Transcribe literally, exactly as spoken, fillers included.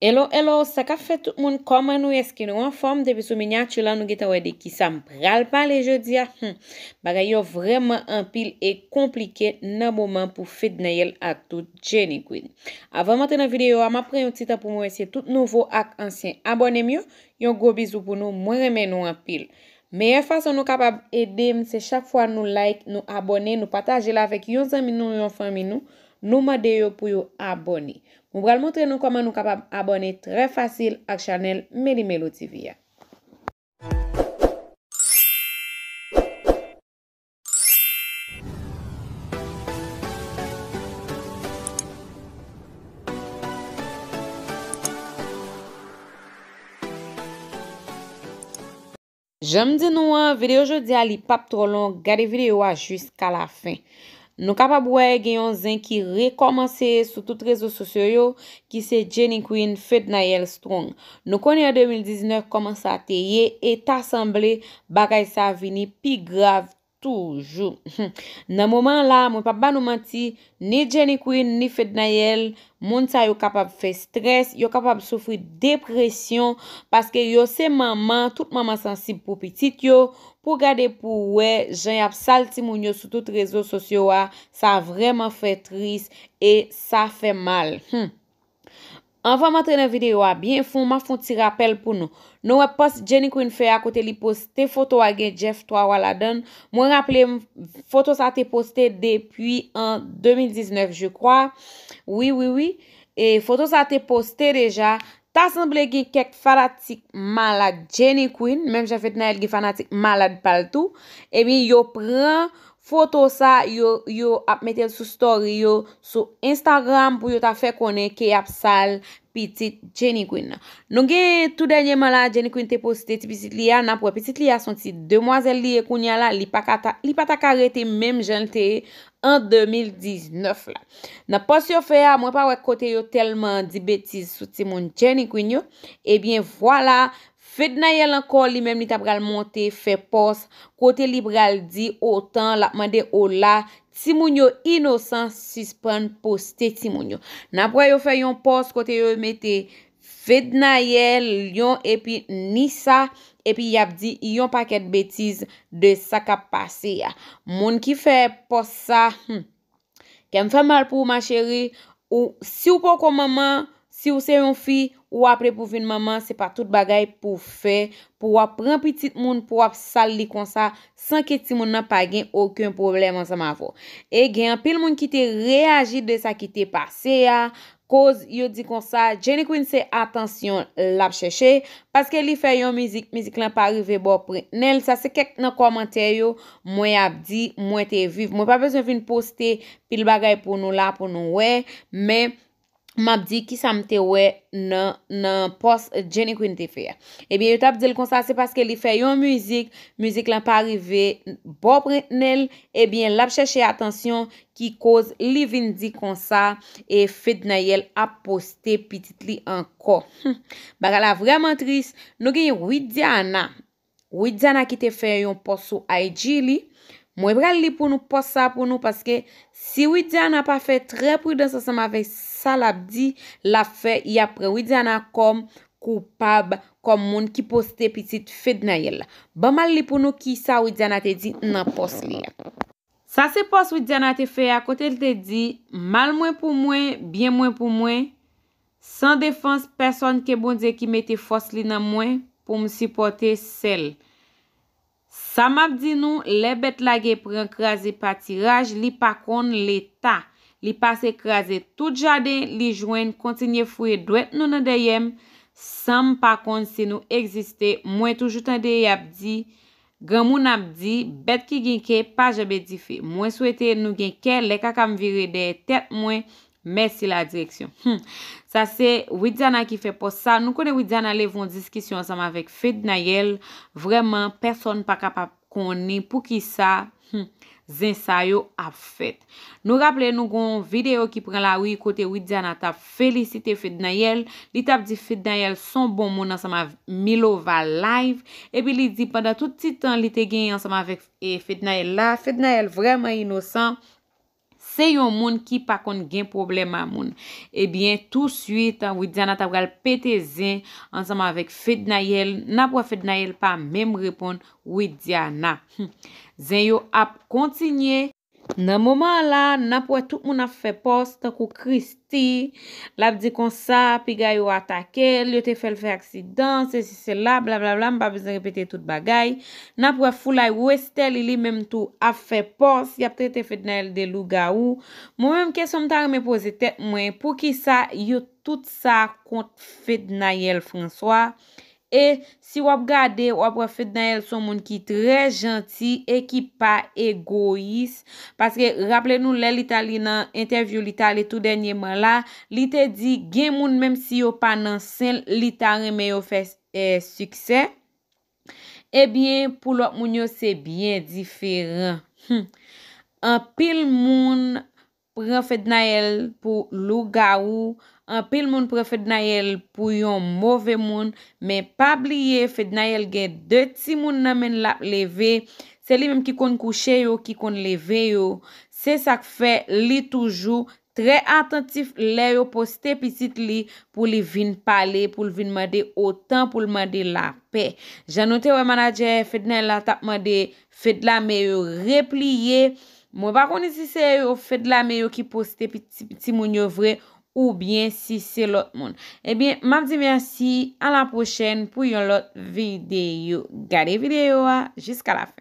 Hello, hello, sa k ap fèt tout moun? Kòman nou ye? Èske nou anfòm? Depi sou minyati la, nou gentan wè de kisa m pral pale jodi a. Hmm, bagay yo vrèman anpil e konplike nan moman pou Fednaelle ak tout Jenny Queen. Avan m antre nan videyo a, m ap pran yon ti tan pou m remèsye tout nouvo ak ansyen abòne m yo. Yon gwo bizou pou nou, mwen renmen nou anpil. Meyè fason nou kapab ede m, se chak fwa nou like, nou abòne, nou pataje l avèk yon zanmi nou, yon fanmi nou, nou mande yo pou yo abòne. Mwen pral montre nou kòman nou kapab abòne trè fasil ak chanèl Meli Melo T V a. Jan m di nou an, videyo jodi a li p ap twò long, gade videyo a jiska lafen. Nou kapab wè gen yon zen ki rekòmanse sou tout rezo sosyo yo, ki se Jenny Queen, Fednaelle Strong. Nou konnen an de mil diznèf kòman sa te ye, e ta sanble bagay sa vini pi grav toujou. Nan moman la, mwen p ap ba nou manti, ni Jenny Queen, ni Fednaelle, moun sa yo kapab fè strès, yo kapab soufri depresyon, paske yo se manman, tout manman sansib pou pitit yo, pou gade pou wè jan y ap sal timoun yo sou tout rezo sosyo a, sa vrèman fè tris e sa fè mal. Hmm. Anvan m antre nan videyo a byen fon, m ap fè yon ti rapèl pou nou. Nou wè pòs Jenny Queen fè a kote li poste foto a gen Jeff Twa Wa ladan l. Mwen raple m, foto sa te poste depi an de mil diznèf, je crois. Wi, wi, wi. E foto sa te poste deja. Ta sanble gen kèk fanatik malad Jenny Queen, menm jan Fednaelle gen fanatik malad pa l tou. Ebyen, yo pran foto sa, yo, yo ap mete l sou story yo, sou Instagram pou yo ta fè konnen ke y ap sal pitit Jenny Queen nan. Nou gen tou dènyèman la, Jenny Queen te poste ti pitit li a, n ap wè pitit li a se yon ti demwazèl li ye kounye a la, li pa ka ta, li pa ta ka rete menm jan l te ye an de mil diznèf la. Nan pòs yo fè a, mwen pa wè kote yo tèlman di betiz sou timoun Jenny Queen yo. Ebyen, vwala, Fednaelle ankò, li menm, li ta pral monte fè pòs kote li pral di otan, l ap mande ola, timoun yo inosan, sispann poste timoun yo. N ap wè yo fè yon pòs kote yo mete Fednaelle, Lion epi Nissa, epi y ap di yon pakèt betiz de sa k ap pase a. Moun ki fè pòs sa, hmm, kè m fè mal pou ou, ma chérie. Ou, si w poko manman, si w se yon fi, ou aple pou vin manman, se pa tout bagay pou w fè, pou w ap pran pitit moun, pou w ap sal li konsa, san ke timoun nan pa gen okenn pwoblèm ansanm avè w. E gen anpil moun ki te reyaji de sa ki te pase a, koz yo di konsa, Jenny Queen se atansyon l ap chèche, paske li fè yon mizik, mizik lan pa rive bò prent nen l. Sa se kèk nan kòmantè yo mwen ap di, mwen te viv. Mwen pa bezwen vin poste pil bagay pou nou la, pou nou wè, men m ap di kisa m te wè nan, nan pòs Jenny Queen te fè a. Ebyen, yo t ap di l konsa, se paske li fè yon mizik, mizik lan pa rive bò prent nen l, ebyen, l ap chèche atansyon ki koz li vin di konsa, e Fednaelle ap poste pitit li ankò. Hmm. Bagay la vrèman tris. Nou gen Widiana. Widiana ki te fè yon pòs sou I G li. Mwen pral li pou nou pòs sa pou nou, paske si Widiana pa fè trè pridans ansanm avèk sa l ap di, l ap fè, y ap pran Widiana kòm koupab, kòm moun ki poste pitit Fednaelle la. Ban m al li pou nou kisa Widiana te di nan pòs li a. Sa se pòs Widiana te fè a, kote l te di, mal mwen pou mwen, byen mwen pou mwen, san defans pèsòn ke Bondye ki mete fòs li nan mwen pou m sipòte sèl. Sa m ap di nou, lè bèt lage pran kraze patiraj, li pa konn leta. Li pase kraze tout jaden, li jwenn kontinye fouye dwèt nou nan dèyè m, san m pa konn si nou egziste. Mwen toujou tande y ap di, granmoun ap di, bèt ki gen kè pa janbe dife. Mwen swete nou gen kè, lè kaka m vire dèyè tèt mwen, mèsi la direksyon. Hmm. Sa se Widiana ki fè pòs sa. Nou konnen Widiana leve yon diskisyon ansanm avèk Fednaelle. Vrèman, pèsòn pa kapab konnen poukisa, hmm, zen sa yo ap fèt. Nou raple nou gon videyo ki pran lari kote Widiana t ap felisite Fednaelle. Li t ap di Fednaelle se yon bon moun ansanm avèk Milova Live. Epi li di pandan tout ti tan li te genyen ansanm avèk, e, Fednaelle la, Fednaelle vrèman inosan. Se yon moun ki pa konn gen pwoblèm a moun. Ebyen, touswit, Widiana ta pral pete zen ansanm avèk Fednaelle. N ap wè Fednaelle pa menm reponn Widiana. Hmm. Zen yo ap kontinye. Nan moman an la, n ap wè tout moun ap fè pòs tankou Christie. L ap di konsa, piga yo atake l, yo te fè l fè aksidan, sesi sela, blablabla, m pa bezwen repete tout bagay. N ap wè Foulay Westerlie li menm tou ap fè pòs, y ap trete Fednaelle de lougawou. Mwen menm kesyon m ta renmen poze tèt mwen, poukisa yo tout sa kont Fednaelle François? E si w ap gade, w ap wè Fednaelle se yon moun ki trè janti e ki pa egoyis. Paske raple nou lè li t ale nan entèvyou li t ale tou dènyèman la, li te di gen moun menm si yo pa nan sen l, li ta renmen yo fè eh, siksè. Ebyen, pou lòt moun yo, se byen diferan. Hmm. Anpil moun pran Fednaelle pou lougawou, anpil moun pran Fednaelle pou yon move moun, men pa bliye Fednaelle gen de timoun nan men l l ap leve, se li menm ki konn kouche yo, ki konn leve yo. Se sa k fè li toujou trè atantif lè yo poste pitit li pou li vin pale, pou l vin mande otan, pou l mande lapè. Jan nou te wè manadjè Fednaelle la t ap mande Fedlame yo repliye. Mwen pa konnen si se yo Fedlame yo ki poste pi- ti- timoun yo vre oubyen si se lòt moun. Ebyen, m ap di mèsi, a la pwochèn pou yon lòt videyo. Gade videyo a jiska la fen.